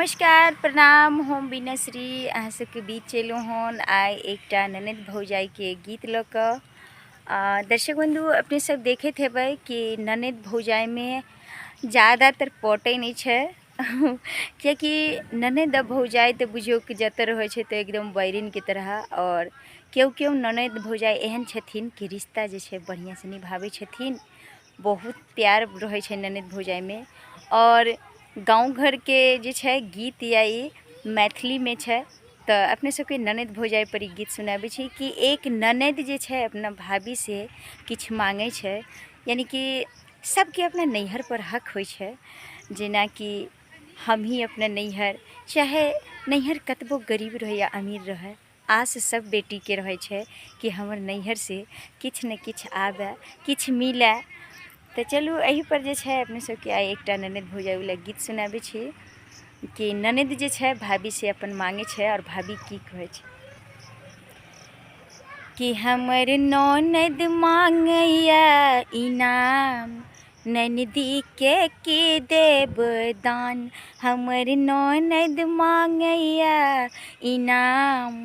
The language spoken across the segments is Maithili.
नमस्कार प्रणाम, हम बीनाश्री अहाँ सबके बीच एलहुँ हन आइ एकटा ननद भौजाइके गीत लऽ कऽ। दर्शक बंधु, अपने सब देखैत हेबै कि ननद भौजाइमे ज़्यादातर पटै नहि छै, कियाकि ननद आ भौजाइ तऽ बुझियौ कि जतऽ रहै छै तऽ एकदम बैरिनके तरह। और केओ केओ ननद भौजाइ एहन छथिन कि रिश्ता जे छै बढ़िआँसँ निभाबै छथिन, बहुत प्यार रहै छै ननद भौजाइमे। और गाँव घरके जे छै गीत या ई मैथिलीमे छै, तऽ अपने सबके ननद भौजाइ पर ई गीत सुनाबै छी कि एक ननद जे छै अपना भाभीसँ किछु माँगै छै, यानी कि सबके अपना नैहर पर हक होइ छै। जेनाकि हम ही अपना नैहर, चाहे नैहर कतबो गरीब रहै या अमीर रहै, आस सब बेटीके रहै छै कि हमर नैहरसँ किछु ने किछु आबै, किछु मिलै। तऽ चलू एहि पर जे छै अपने सबके आइ एकटा ननद भौजाइवला गीत सुनाबै छी कि ननद जे छै भाभीसँ अपन माँगै छै और भाभी की कहै छै कि हमर ननद माँगैया इनाम, ननदीके की देब दान। हमर ननद माँगैया इनाम,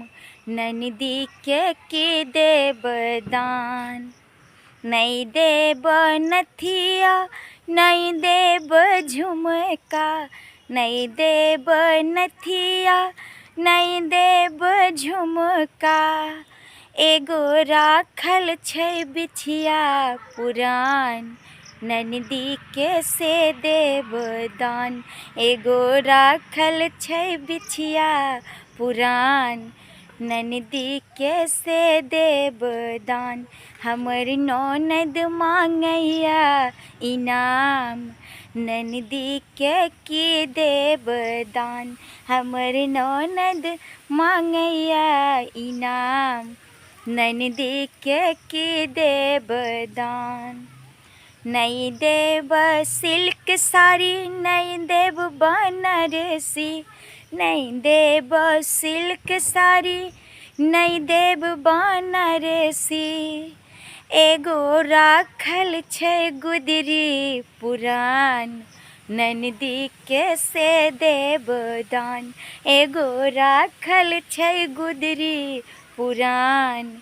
ननदीके की देब दान। नहीं देब नथिया, नहीं देब झुमका, नहीं देब नथिया, नहीं देब झुमका। एगो राखल छै बिछिया पुरान, ननदी के से देब दान। एगो राखल छै बिछिया पुरान, ननदी के से देब दान। हमर ननद माँगैया इनाम, ननदी के की देब दान। हमर ननद माँगैया इनाम, ननदी के की देब दान। नहीं देब सिल्क साड़ी, नहीं देब बनारसी, नहीं देब सिल्क साड़ी, नहीं देब बनारसी। एगो राखल छै गुदरी पुरान, ननदी के से देब दान। एगो राखल छै गुदरी पुरान,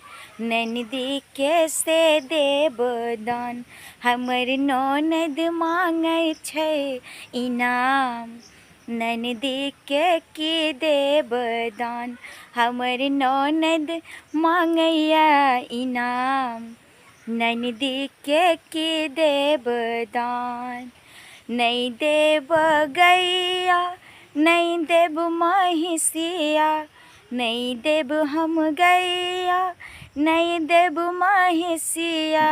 ननदी के से देब दान। हमर ननद माँगै छै इनाम, ननदी के की देब दान। हमर ननद माँगैया इनाम, ननदी के की देब दान। नहीं देब गैया, नहीं देब महिसिया, नहीं देब हम गैया, नहीं देब महिसिया।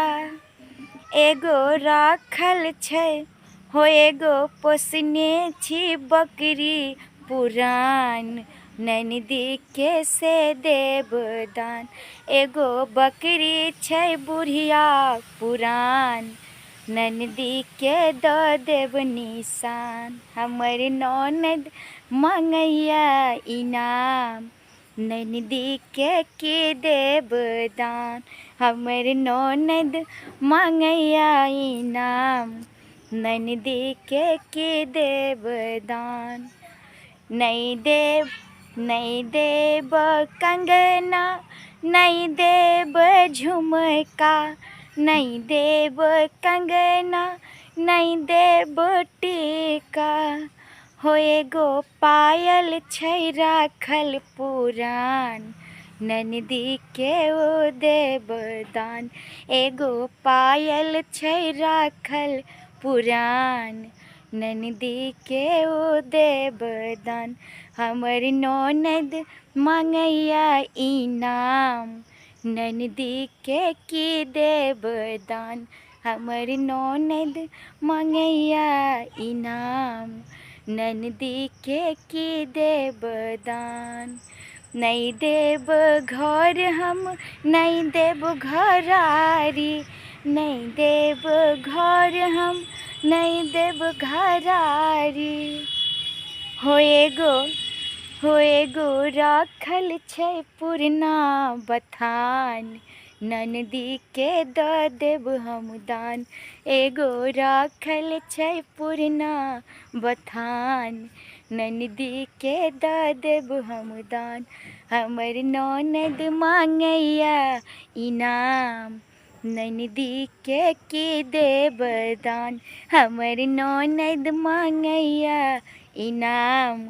एगो राखल छै हो एगो पोसने छी बकरी पुरान, ननदी के से देब दान। एगो बकरी छै बुढ़िया पुरान, ननदी के दऽ देब निशान। हमर ननद माँगैया इनाम, ननदी के की देब दान। हमर ननद माँगैया इनाम, ननदी के की देब दान। नहीं देब, नहीं देब कंगना, नहीं देब झुमका, नहीं देब कंगना, नहीं देब टीका। हो एगो पायल छै राखल पुरान, ननदी के ओ देब दान। एगो पायल छै राखल पुरान, ननदी के ओ देब दान। हमर ननद माँगैया इनाम, ननदी के की देब दान। हमर ननद माँगैया इनाम, ननदी के की देब दान। नहीं देब घर हम, नहीं देब घरारी, नहीं देब घर हम, नहीं देब घरारी। हो एगो, हो एगो राखल छै पुरना बथान, ननदी के दऽ देब हम दान। एगो राखल छै पुरना बथान, ननदी के दऽ देब हम दान। हमर ननद मांगैया इनाम, ननदी के की देब दान। हमर ननद मांगैया इनाम,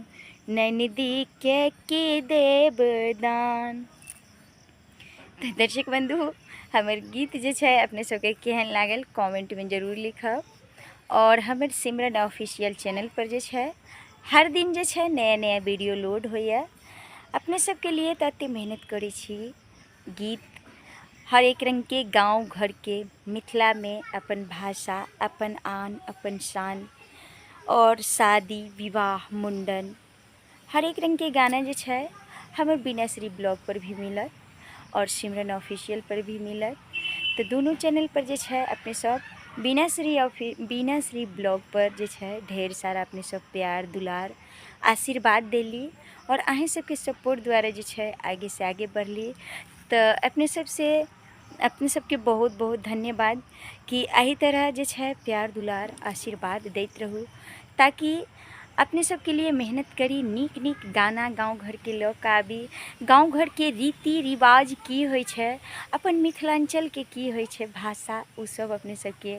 ननदी के की देब दान। तऽ दर्शक बंधु, हमर गीत जे छै अपने सबके केहन लागल कमेंटमे जरूर लिखब। आओर हमर सिमरन ऑफिशियल चैनल पर जे छै हर दिन जे छै नया नया वीडियो लोड होइए। अपने सबके लिए तऽ एतेक मेहनत करै छी, गीत हर एक रङ्गके गाँव घरके मिथिलामे अपन भाषा, अपन आन, अपन शान, आओर शादी विवाह मुण्डन हर एक रङ्गके गाना जे छै हमर बीनाश्री ब्लॉग पर भी मिलत आओर सिमरन ऑफिशियल पर भी मिलत। तऽ दुनू चैनल पर जे छै अपने सब बीनाश्री ब्लॉग पर जे छै ढेर सारा अपने सब प्यार दुलार आशीर्वाद देली आओर अहीं सबके सपोर्ट द्वारा जे छै आगे से आगे बढ़ली। तऽ अपने सबसे अपने सबके बहुत बहुत धन्यवाद कि एहि तरह जे छै प्यार दुलार आशीर्वाद दैत रहू, ताकि अपने सबके लिए मेहनत करी, नीक नीक गाना गाँव घरके लऽ कऽ आबी। गाँव घरके रीति रिवाज की होइ छै, अपन मिथिलाञ्चलके की होइ छै भाषा, ओ सब अपने सबके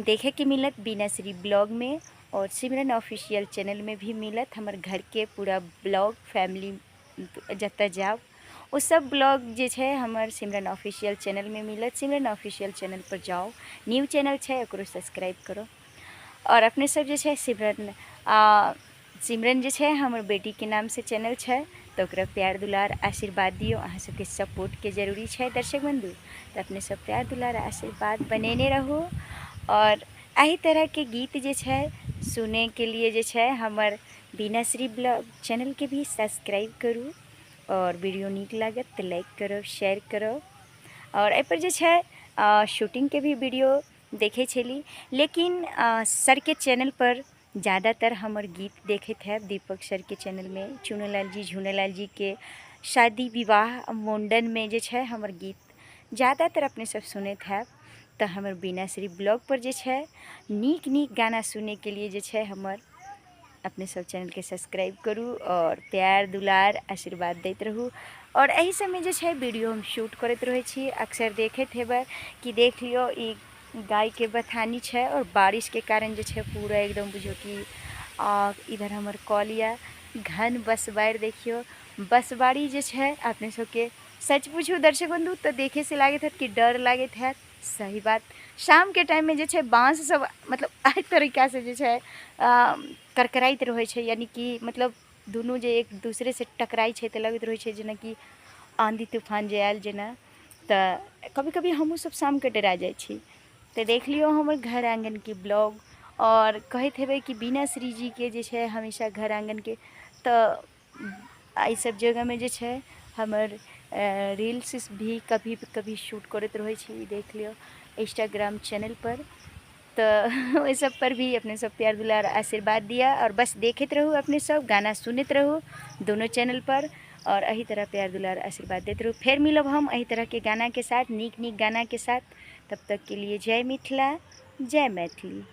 देखैके मिलत बीनाश्री ब्लॉगमे आओर सिमरन ऑफिशियल चैनलमे भी मिलत। हमर घरके पूरा ब्लॉग फैमिली जतऽ जायब ओ सब ब्लॉग जे छै हमर सिमरन ऑफिशियल चैनलमे मिलत। सिमरन ऑफिशियल चैनल पर जाउ, न्यू चैनल छै, ओकरो सब्सक्राइब करू। आओर अपने सब जे छै सिमरन सिमरन जे छै हमर बेटीके नामसँ चैनल छै, तऽ ओकरा प्यार दुलार आशीर्वाद दियौ। अहाँ सबके सपोर्टके जरूरी छै दर्शक बंधु, तऽ अपने सब प्यार दुलार आशीर्वाद बनेने रहू। आओर एहि तरहके गीत जे छै सुनैके लिए जे छै हमर बीनाश्री ब्लॉग चैनलके भी सब्सक्राइब करू। आओर वीडियो नीक लागत तऽ लाइक करब, शेयर करब। आओर एहिपर जे छै शूटिंगके भी वीडियो देखै छली, लेकिन सरके चैनलपर ज़्यादातर हमर गीत देखैत हैब। दीपक सरके चैनलमे चुनेलाल जी झुनेलाल जीके शादी विवाह मुण्डनमे जे छै हमर गीत ज़्यादातर अपने सब सुनैत हैब। तऽ हमर बीनाश्री ब्लॉगपर जे छै नीक नीक गाना सुनैके लिए जे छै हमर अपने सब चैनलके सब्सक्राइब करू आओर प्यार दुलार आशीर्वाद दैत रहू। आओर एहि सबमे जे छै वीडियो हम शूट करैत रहै छी। अक्सर देखैत हेबै कि देख लियौ ई गायके बथानी छै आओर बारिशके कारण जे छै पूरा एकदम बुझियौ कि इधर हमर कल यऽ घन बसबारि। देखियौ बसबारी जे छै अपने सबके सच पूछू दर्शक बंधु तऽ देखैसँ लागैत हैत कि डर लागैत हैत। सही बात, शामके टाइममे जे छै बाँस सब मतलब एहि तरीकासँ जे छै करकराइत रहै छै, यानि कि मतलब दुनू जे एक दूसरेसँ टकराइ छै तऽ लगैत रहै छै जेनाकि आँधी तूफान जे आयल जेना। तऽ कभी कभी हमहूँ सब शामके डरा जाइ छी। तऽ देख लियौ हमर घर आँगनके ब्लॉग। आओर कहैत हेबै कि बीना श्री जीके जे छै हमेशा घर आँगनके, तऽ एहि सब जगहमे जे छै हमर रील्स भी कभी कभी शूट करैत रहै छी। देख लियौ इंस्टाग्राम चैनलपर, तऽ ओहि सब पर भी अपने सब प्यार दुलार आशीर्वाद दिअ। आओर बस देखैत रहू अपने सब, गाना सुनैत रहू दोनो चैनल पर, आओर एहि तरह प्यार दुलार आशीर्वाद दैत रहू। फेर मिलब हम एहि तरहके गानाके साथ, नीक नीक गानाके साथ। तब तक के लिए जय मिथिला, जय मैथिली।